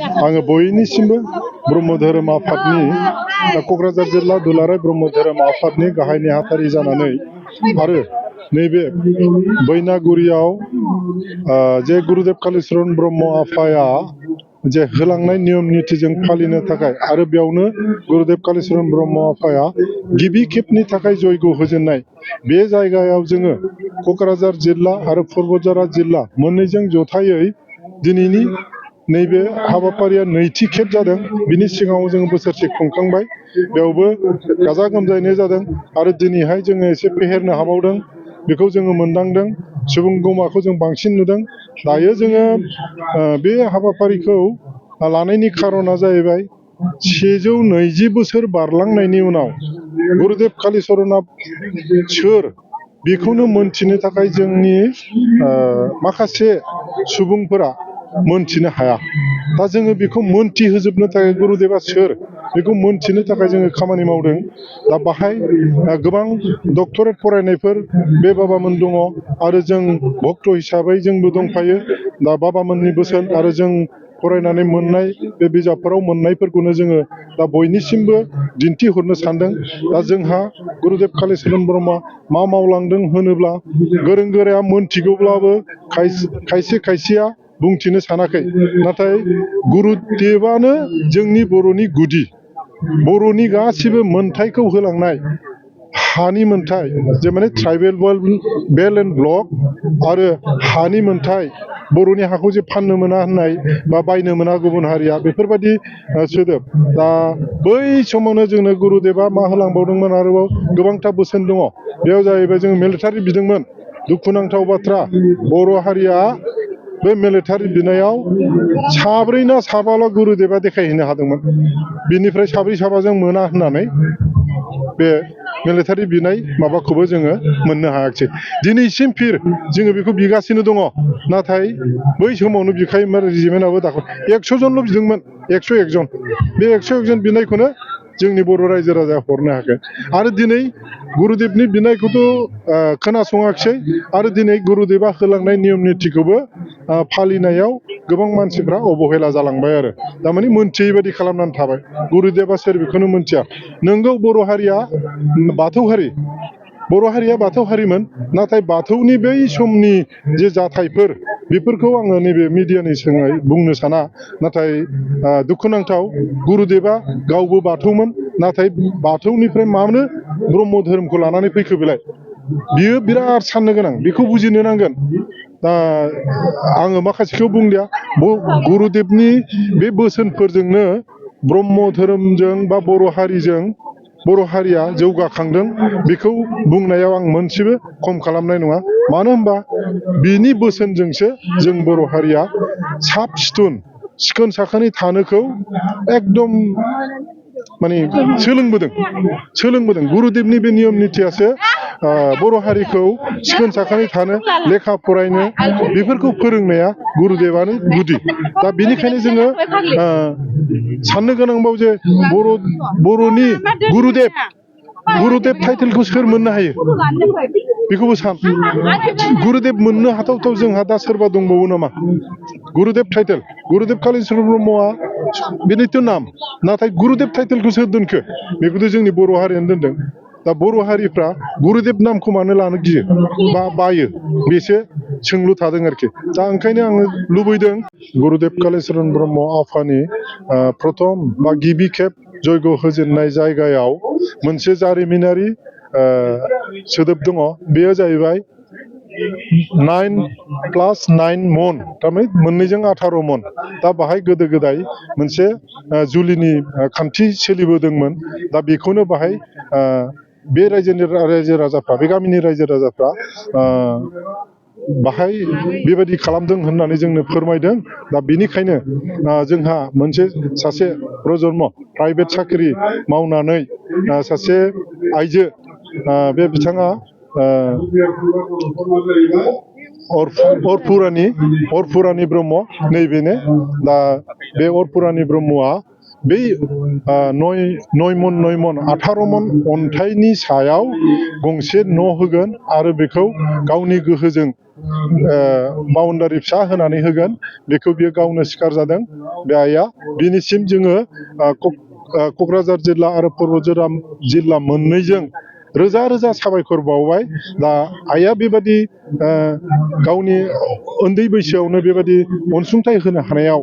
आङो बयनिसिमबो ब्रह्म धोरोम आफादनि क'क्राझार जिल्ला दुलाराय ब्रह्म धोरोम आफादनि गाहाय नेहाथारि जानानै आरो नैबे बैनागुरियाव जे गुरुदेव कालीचरण ब्रह्म आफाया जे होलांनाय नियम नितिजों फालिनो थाखाय आरो बेयावनो गुरुदेव कालीचरण ब्रह्म आफाया गिबि खेबनि थाखाय जयग होजेननाय बे जायगायाव जोङो क'क्राझार जिल्ला आरो पुर्बजरा जिल्ला मोननैजों जथायै दिनैनि नैबे हाबाफारिया नैथि खेब जादों। बिनि सिगाङाव जोङो बोसोरसे खुंखांबाय, बेयावबो गाजा गोमजायैनो जादों आरो दिनैहाय जोङो एसे फेहेरनो हाबावदों, बेखौ जोङो मोनदांदों। सुबुं गमाखौ जों बांसिन नुदों। दायो जोङो बे हाबाफारिखौ लानायनि खारना जाहैबाय 120 बोसोर बारलांनायनि उनाव गुरुदेव कालीचरणआ सोर बेखौनो मोनथिनो थाखाय जोंनि माखासे सुबुंफोरा मोनथिनो हाया। दा जोङो बेखौ मोनथिहोजोबनो थाखाय गुरुदेवा सोर बेखौ मोनथिनो थाखाय जोङो खामानि मावदों। दा बाहाय गोबां डक्टरेट फरायनायफोर बे बाबामोन दङ आरो जों भक्त हिसाबै जोंबो दंफायो। दा बाबामोननि बोसोन आरो जों फरायनानै मोननाय बे बिजाबफोराव मोननायफोरखौनो जोङो दा बयनिसिमबो दिन्थिहरनो सानदों। दा जोंहा गुरुदेव कालीचरण ब्रह्मआ मा मावलांदों होनोब्ला गोरों गोराया मोनथिगौब्लाबो खायसे खायसेया बुंथिनो सानाखै। नाथाय गुरुदेवानो जोंनि बर'नि गुदि, बर'नि गासिबो मोनथायखौ होलांनाय हानि मोनथाय, जे माने ट्राइबेल बेल्ट एन्ड ब्लक आरो हानि मोनथाय, बर'नि हाखौ जे फाननो मोना होननाय बा बायनो मोना गुबुन हारिया, बेफोरबायदि सोदोब। दा बै समावनो जोंनो गुरुदेवा मा होलांबावदोंमोन, आरोबाव गोबांथा बोसोन दङ। बेयाव जाहैबाय जोङो मिलिटारि बिदोंमोन। दुखुनांथाव बाथ्रा, बर' हारिया बे मिलिटारि बिनायाव 4 ना 5 गुरुदेवा देखायहैनो हादोंमोन। बिनिफ्राय 4-5जों मोना होननानै बे मिलिटारि बिनाय माबाखौबो जोङो मोननो हायाखिसै। दिनैसिम फिर जोङो बेखौ बिगासिनो दङ। नाथाय बै समावनो बिखायोमोन, रेजिमेन्टआबो दाखौ 100 जनल' बिदोंमोन, 101 जन। बे 101 जन बिनायखौनो जोंनि बर' रायजो राजाया हरनो हायाखै। आरो दिनै गुरुदेबनि बिनायखौथ' खोनासङाखिसै आरो दिनै गुरुदेबा होलांनाय नियम नितिखौबो फालिनायाव गोबां मानसिफ्रा अबहेला जालांबाय आरो थारमाने मोनथियै बायदि खालामनानै थाबाय। गुरुदेबा सोर बेखौनो मोनथिया। नोंगौ बर' हारिया बाथौ हारि, बर' हारिया बाथौ हारिमोन। नाथाय बाथौनि बै समनि जे जाथायफोर, बेफोरखौ आङो नैबे मिडियानि सिगाङाव बुंनो साना। नाथाय दुखुनांथाव, गुरुदेबा गावबो बाथौमोन, नाथाय बाथौनिफ्राय मानो ब्रह्म धोरोमखौ लानानै फैखो बेलाय? बियो बिराद साननो गोनां, बेखौ बुजिनो नांगोन। दा आङो माखासेखौ बुंलिया। गुरुदेबनि बे बोसोनफोरजोंनो ब्रह्म धोरोमजों बा बर' हारिया जौगाखांदों। बेखौ बुंनायाव आं मोनसेबो खम खालामनाय नङा। मानो होनबा बिनि बोसोनजोंसो जों बर' हारिया साब सिखोन साखोनै थानोखौ एकदम माने सोलोंबोदों। गुरुदेबनि बे नियम नितियासो बर' हारिखौ सिखोन साखोनै थानो, लेखा फरायनो, बेफोरखौ फोरोंनाया गुरुदेबानो गुदि। दा बेनिखायनो जोङो साननो गोनांबाव जे बर'नि गुरुदेब टाइटेलखौ सोर मोननो हायो बेखौबो सान। गुरुदेब मोननो हाथावथाव जोंहा दा सोरबा दंबावो नामा? गुरुदेब टाइटेल, गुरुदेब कालीचरण ब्रह्मआ बेनिथ' नाम, नाथाय गुरुदेब टाइटेलखौ सोर दोनखो? बेखौथ' जोंनि बर' हारियानो दोनदों। दा बर' हारिफ्रा गुरुदेब नामखौ मानो लानो गियो बा बायो, बेसो सोंलु थादों आरोखि। दा ओंखायनो आङो लुबैदों गुरुदेब कालीचरण ब्रह्म आफानि प्रथम बा गिबि खेब जयग होजेननाय जायगायाव मोनसे जारिमिनारि सोदोब दङ। बेयो जाहैबाय 9+9 मन, थारमाने 2जों 18 मन। दा बाहाय गोदो गोदाय मोनसे जुलिनि खान्थि सोलिबोदोंमोन। दा बेखौनो बाहाय बे रायजो राजाफ्रा, बे गामिनि रायजो राजाफ्रा बाहाय बेबायदि खालामदों होननानै जोंनो फोरमायदों। दा बेनिखायनो जोंहा मोनसे सासे प्रजन्म प्राइभेट साख्रि मावनानै सासे आइजो, बे बिथाङा अरपुरानि ब्रह्म, नैबेनो। दा बे अरपुरानि ब्रह्मआ बै 9 मन 18 मन अन्थाइनि सायाव गंसे न' होगोन आरो बेखौ गावनि गोहोजों बाउन्डारि फिसा होनानै होगोन। बेखौ बियो गावनो सिखार जादों बे आइआ। बिनिसिम जोङो क'क्राझार जिल्ला आरो पर्बतझार जिल्ला मोननैजों रोजा रोजा साबायखर बावबाय। दा आइआ बेबादि गावनि उन्दै बैसोआवनो बेबादि अनसुंथाइ होनो हानायाव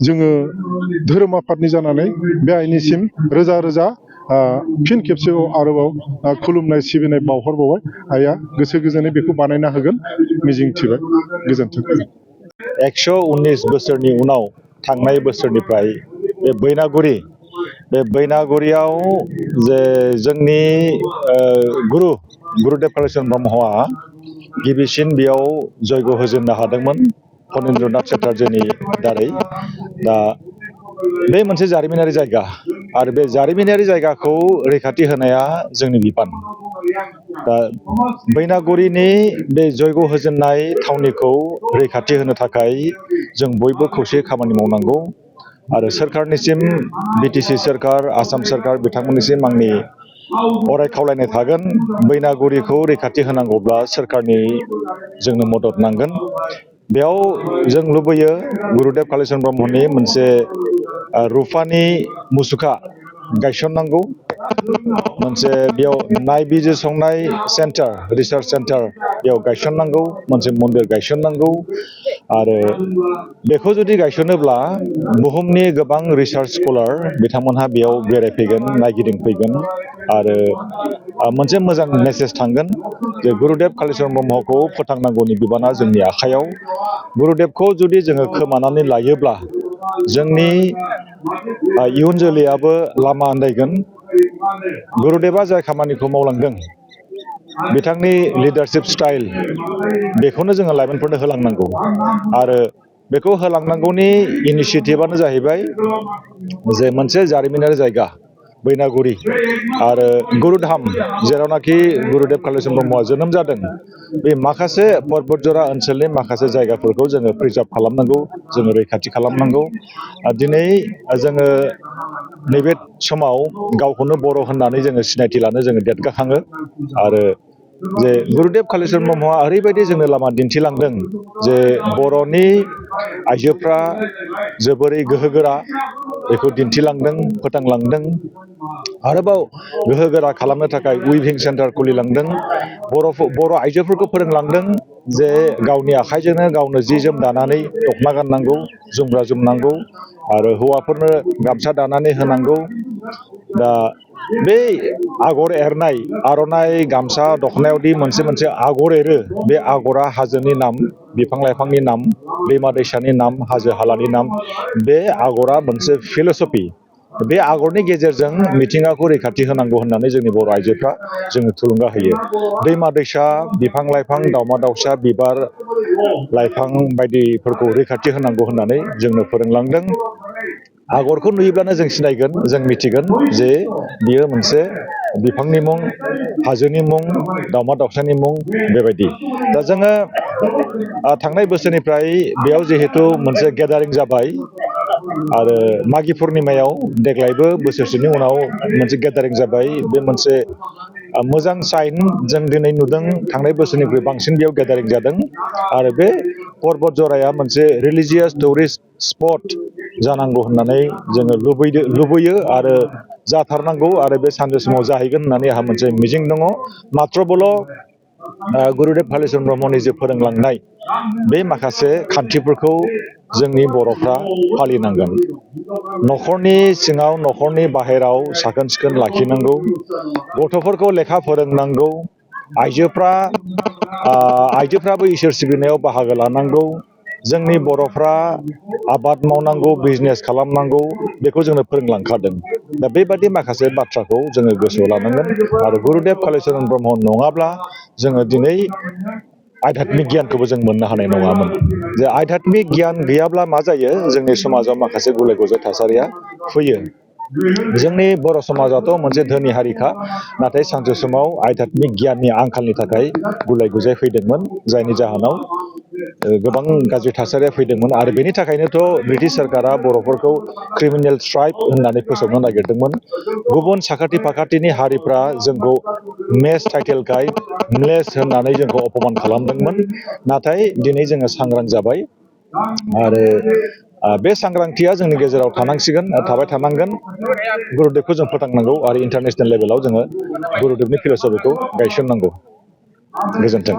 जोङो धोरोम आफादनि जानानै बे आइनिसिम रोजा रोजा फिन खेबसेबाव आरोबाव खुलुमनाय सिबिनाय बावहरबावबाय। आइआ गोसो गोजोनै बेखौ बानायना होगोन मिजिंथिबाय। गोजोन्थों। 119 बोसोरनि उनाव थांनाय बोसोरनिफ्राय बे बैनागुरियाव जे जोंनि गुरुदेव कालिचरन ब्रह्मआ गिबिसिन बेयाव जयग होजेननो हादोंमोन फणीन्द्रनाथ चेटार्जीनि दारै। दा बे मोनसे जारिमिनारि जायगा आरो बे जारिमिनारि जायगाखौ रैखाथि होनाया जोंनि बिबान। दा बैनागुरिनि बे जयग होजेननाय थावनिखौ रैखाथि होनो थाखाय जों बयबो खौसे खामानि मावनांगौ आरो सोरखारनिसिम बिटिसि सोरखार आसाम सोरखार बिथांमोननिसिम आंनि अराय खावलायनाय थागोन। बैनागुरिखौ रैखाथि होनांगौब्ला सोरखारनि जोंनो मदद नांगोन। बेयाव जों लुबैयो गुरुदेव कालिचरन ब्रह्मनि मोनसे रुफानि मुसुखा गायसननांगौ, मोनसे बेयाव नायबिजिरसंनाय सेन्टार रिसार्च सेन्टार बेयाव गायसननांगौ, मोनसे मन्दिर गायसननांगौ आरो बेखौ जुदि गायसनोब्ला बुहुमनि गोबां रिसार्च स्कलार बिथांमोनहा बेयाव बेरायफैगोन, नायगिदिंफैगोन आरो मोनसे मोजां मेसेज थांगोन जे गुरुदेव कालिचरन ब्रह्मखौ फोथांनांगौनि बिबाना जोंनि आखायाव। गुरुदेवखौ जुदि जोङो खोमानानै लायोब्ला जोंनि इयुन जोलैयाबो लामा आन्दायगोन। गुरुदेवा जाय खामानिखौ मावलांदों बिथांनि लिडारशिप स्टाइल बेखौनो जोङो लाइमोनफोरनो होलांनांगौ आरो बेखौ होलांनांगौनि इनिसियेटिभआनो जाहैबाय जे मोनसे जारिमिनारि जायगा बैनागुरि आरो गुरुधाम जेरावनाखि गुरुदेव कालिचरन ब्रह्मआ जोनोम जादों बे माखासे पर्बतझरा ओनसोलनि माखासे जायगाफोरखौ जोङो प्रिजार्भ खालामनांगौ, जोङो रैखाथि खालामनांगौ। दिनै जोङो नैबे समाव गावखौनो बर' होननानै जोङो सिनायथि लानो जोङो देरगाखाङो आरो जे गुरुदेव कालिचरन ब्रह्मआ ओरैबायदि जोंनो लामा दिन्थिलांदों जे बर'नि आइजोफ्रा जोबोरै गोहोगोरा बेखौ दिन्थिलांदों, फोथांलांदों। आरोबाव गोहोगोरा खालामनो थाखाय उइभिं सेन्टार खुलिलांदों, बर' आइजोफोरखौ फोरोंलांदों जे गावनि आखाइजोंनो गावनो जि जोम दानानै दख'ना गाननांगौ, जोमग्रा जोमनांगौ आरो हौवाफोरनो गामसा दानानै होनांगौ। दा बे आगर एरनाय आर'नाइ गामसा दख'नायावदि मोनसे मोनसे आगर एरो, बे आगरा हाजोनि नाम, बिफां लाइफांनि नाम, दैमा दैसानि नाम, हाजो हालानि नाम। बे आगरा मोनसे फिल'सफि। बे आगरनि गेजेरजों मिथिंगाखौ रैखाथि होनांगौ होननानै जोंनि बर' आइजोफ्रा जोंनो थुलुंगा होयो। दैमा दैसा, बिफां लाइफां, दावमा दाउसा, बिबार लाइफां बायदिफोरखौ रैखाथि होनांगौ होननानै जोंनो फोरोंलांदों। आगरखौ नुयोब्लानो जों सिनायगोन, जों मिथिगोन जे बियो मोनसे बिफांनि मुं, हाजोनि मुं, दावमा दाउसानि मुं बेबायदि। दा जोङो थांनाय बोसोरनिफ्राय बेयाव जिहेथु मोनसे गेदारिं जाबाय आरो मागि पुर्निमायाव देग्लायबो बोसोरसेनि उनाव मोनसे गेदारिं जाबाय। बे मोनसे मोजां साइन जों दिनै नुदों, थांनाय बोसोरनिख्रुइ बांसिन बेयाव गेदारिं जादों आरो बे पर्बतझराया मोनसे रिलिजियास टुरिस्ट स्पट जानांगौ होननानै जोङो लुबैयो आरो जाथारनांगौ आरो बे सानसे समाव जाहैगोन होननानै आंहा मोनसे मिजिं दङ। मात्रबल' गुरुदेव कालिचरन ब्रह्मनि जे फोरोंलांनाय बे माखासे खान्थिफोरखौ जोंनि बर'फ्रा फालिनांगोन। न'खरनि सिङाव, न'खरनि बाहेराव साखोन सिखोन लाखिनांगौ, गथ'फोरखौ लेखा फोरोंनांगौ, आइजोफ्राबो इसोर सिबिनायाव बाहागो लानांगौ। जोंनि बर'फ्रा आबाद मावनांगौ, बिजनेस खालामनांगौ, बेखौ जोंनो फोरोंलांखादों। दा बेबादि माखासे बाथ्राखौ जोङो गोसोआव लानांगोन आरो गुरुदेव कालिचरन ब्रह्म नङाब्ला जोङो दिनै आध्यात्मिक गियानखौबो जों मोननो हानाय नङामोन। जे आध्यात्मिक गियान गैयाब्ला मा जायो, जोंनि समाजाव माखासे गुलाय गुजाय थासारिया फैयो। जोंनि बर' समाजाथ' मोनसे धोनि हारिखा नाथाय सानसे समाव आध्यात्मिक गियाननि आंखालनि थाखाय गुलाय गुजाय फैदोंमोन जायनि जाहोनाव गोबां गाज्रि थासारिया फैदोंमोन आरो बेनि थाखायनोथ' ब्रिटिश सोरखारा बर'फोरखौ क्रिमिनेल ट्राइब होननानै फोसावनो नागिरदोंमोन गुबुन साखाथि फाखाथिनि हारिफ्रा जोंखौ मेस टाइटेल गाय म्लेस होननानै जोंखौ अपमान खालामदोंमोन नाथाय दिनै जोङो सांग्रां जाबाय आरो बे सांग्रांथिया जोंनि गेजेराव थाबाय थानांगोन गुरुदेबखौ जों फोथांनांगौ आरो इन्टारनेसनेल लेभेलाव जोङो गुरुदेबनि फिलसफिखौ गायसननांगौ गोजोन्थों